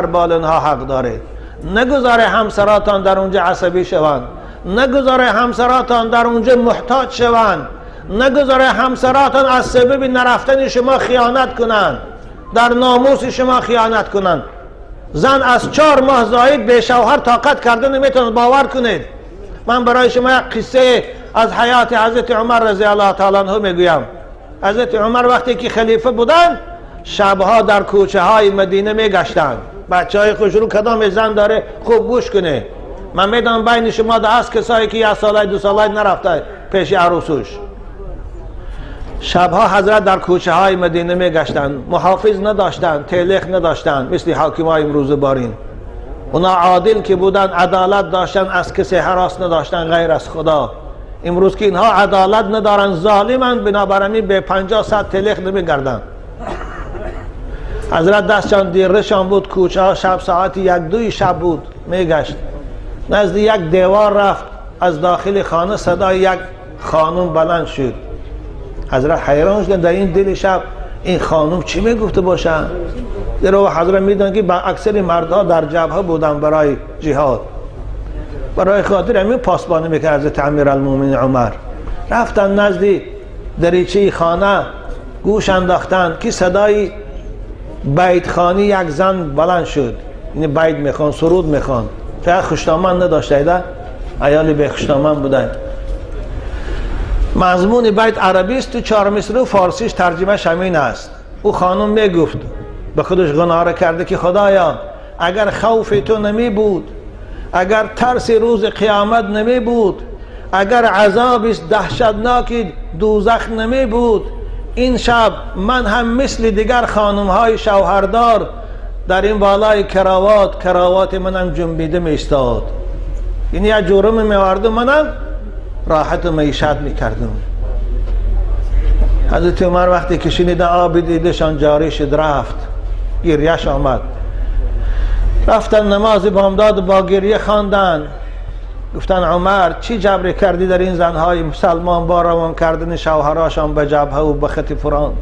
بال اونها حق داره. نگذاره همسراتان در اونجا عصبی شوند، نگذاره همسراتان در اونجا محتاج شوند، نگذاره همسراتان از سبب نرفتن شما خیانت کنند، در ناموس شما خیانت کنند. زن از 4 ماه زاید به شوهر طاقت کرده نمیتونه. باور کنید، من برای شما یک قصه از حیات حضرت عمر رضی الله تعالی عنه میگویم. حضرت عمر وقتی که خلیفه بودند، شبها در کوچه های مدینه میگشتند. بچه های خوشرو کدام زن داره خوب گوش کنه. من میدونم بین شما ده هست کسایی که 1 ساله 2 ساله نرفته پیش عروسوش. شبها حضرت در کوچه های مدینه میگشتند، محافظ نداشتند، تلخ نداشتند مثل حاکم های امروز بارین. اونا عادل که بودن، عدالت داشتن، از کسی هراس نداشتن غیر از خدا. امروز که اینها عدالت ندارن، ظالمند، بنابراین به 50-100 تلخ نمیگردن. حضرت دستشان دیرشان بود، کوچه ها شب ساعت 1-2 شب بود، میگشت. نزد یک دیوار رفت، از داخل خانه صدای یک خانم بلند شد. حضرت حیران شدن، در این دل شب این خانم چی میگفته باشن؟ زیرا حضرت میدونن که با اکثر مردها در جبهه بودن برای جهاد، برای خاطر همین پاسبانی میکرد حضرت امیرالمومنین عمر. رفتن نزد دریچه خانه، گوش انداختن که صدای بیت خانی یک زن بلند شد. یعنی بیت میخوان، سرود میخوان. فقط خوشدامن نداشته، عیالی به خوشدامن بودن. مضمون بیت عربی است، تو 4 مصرع فارسیش ترجمه همین است. او خانم میگفت، به خودش غناره کرده که خدایا اگر خوف تو نمی بود، اگر ترس روز قیامت نمی بود، اگر عذاب دهشتناک دوزخ نمی بود، این شب من هم مثل دیگر خانم های شوهردار در این بالای کراوات، کراوات منم جنبیده می ایستاد. یعنی یک جرم می آوردم، منم راحت و معیشت میکردم. حضرت عمر وقتی که شنید آب دیدشان جاری شد، رفت گریهش آمد. رفتن نماز بامداد با گریه خواندن. گفتن عمر چی جبر کردی در این زنهای مسلمان با روان کردن شوهراشان به جبهه و به خط فراند؟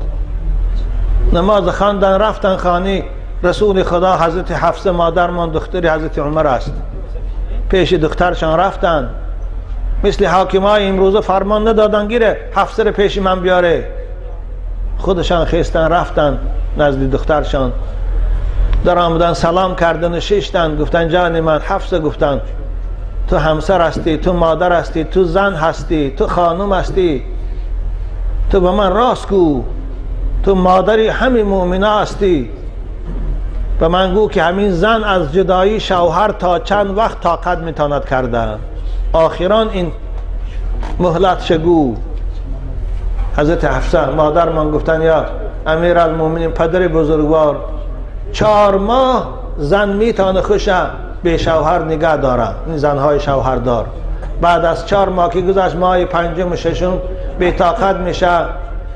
نماز خواندن، رفتن خانه رسول خدا حضرت حفصه مادرمان دختر حضرت عمر است. پیش دخترشان رفتن، مثل حاکمای امروزه فرمان ندادن گیره حفصه رو پیش من بیاره. خودشان خیستن رفتن نزد دخترشان، در آمدن سلام کردن و ششتن. گفتن جان من حفصه، گفتن تو همسر هستی، تو مادر هستی، تو زن هستی، تو خانم هستی، تو به من راست گو، تو مادری همین مؤمنه هستی، به من گو که همین زن از جدایی شوهر تا چند وقت طاقت میتواند کرده، آخران این مهلت شگو. حضرت حفصه مادر من گفتن یا امیرالمومنین پدر بزرگوار، 4 ماه زن میتونه خوشه به شوهر نگه داره، این زنهای شوهردار. بعد از 4 ماه که گذشت، ماه 5 و 6 بی طاقت میشه،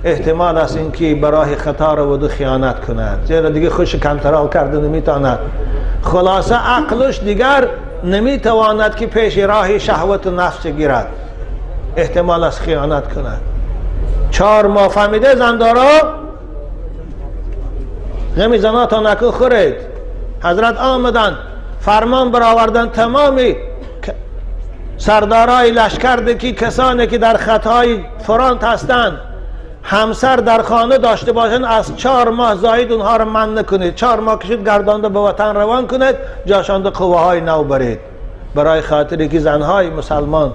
احتمال است اینکه برای خطا رو و خیانت کند، زیرا دیگه خوش کنترل کرده نمیتواند. خلاصه عقلش دیگر نمیتواند که پیش راه شهوت و نفس گیرد، احتمال است خیانت کند. 4 ماه فهمیده زندارا غمی زنا تا نکو خورید. حضرت آمدن فرمان برآوردن تمامی سردارای لشکر که کسانی که در خطای فرانت هستند همسر در خانه داشته باشند، از 4 ماه زاید اونها رو من نکنید. 4 ماه کشید گردانده به وطن روان کنید، جاشانده قوه های نو برید، برای خاطری که زنهای مسلمان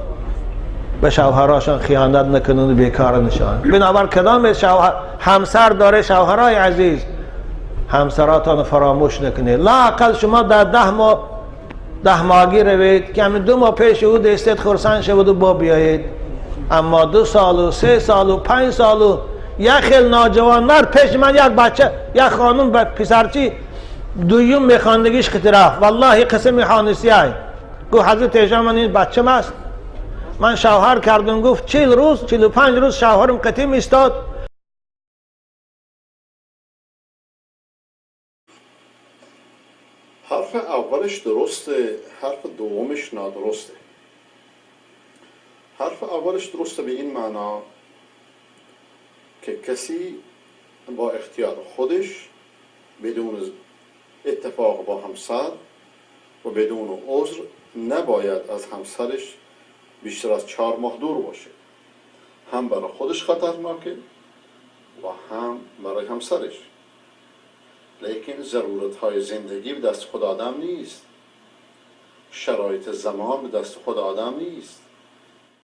به شوهراشان خیانت نکنند و بیکار نشان. بنابر کدام شوهر همسر داره، شوهرای عزیز همسراتان فراموش نکنید. لااقل شما در 10 ماه 10 ماهگی روید که همین 2 ماه پیش او دستت خرسند شود و با بیایید. اما 2 سال و 3 سال و 5 سال و یک خیل ناجوان مرد پیش من یک بچه یک خانم به پسرچی دویم میخواندگیش خطی رفت، والله قسم حانسی های گفت حضرت ایشان من این بچه است، من شوهر کردم. گفت 40 روز 45 روز شوهرم قطعی میستاد. حرف اولش درسته، حرف دومش نادرسته. حرف اولش درسته به این معنا که کسی با اختیار خودش بدون اتفاق با همسر و بدون عذر نباید از همسرش بیشتر از 4 ماه دور باشه. هم برای خودش خطرناکه و هم برای همسرش. لیکن ضرورت های زندگی به دست خود آدم نیست، شرایط زمان به دست خود آدم نیست.